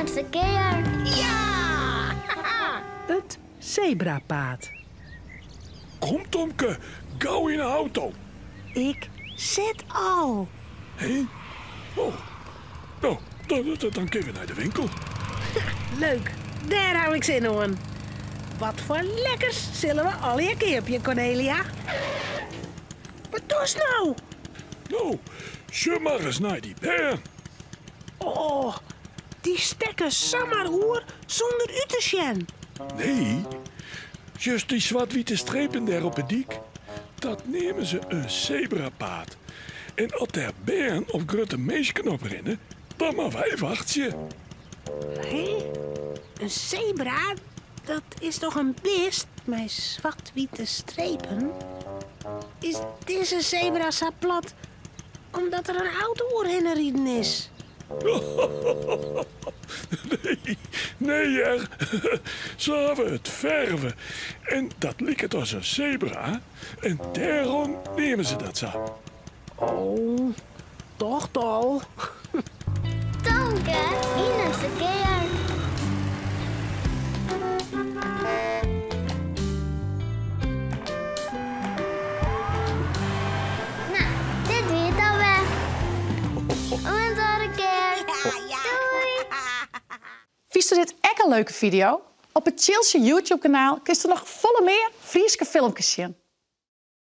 het verkeer. Ja! It sebrapaad. Kom Tomke, gau yn 'e auto. Ik sit al. Hé? Oh, no, dan kinne we nei de winkel. Leuk, dêr haw ik sin oan. Wat foar lekkers sille we allegear keapje, Kornelia? Wat dochst no? No, sjoch mar ris nei dy bern. Oh, dy stekke samar oer sûnder út te sjen. Nee, just dy swart-wite strepen dêr op 'e dyk, dat neame se in sebrapaad. En as dêr bern of grutte minsken op rinne, dan moatte wy wachtsje. Hé? In sebra? Dat is toch in bist mei swart-wite strepen? Is dizze sebra sa plat omdat der in auto oerhinne riden is? Nee, nee hear. Se hawwe it ferve en dat liket as in sebra en dêrom neame se dat sa. Oh, tocht al. Tomke yn it ferkear. No, dit wie it alwer. Oant oare kear. Doei! Fynsto dit ek in leuke fideo? Op it Tsjiltsje YouTube-kanaal kinsto noch folle mear Fryske filmkes sjen.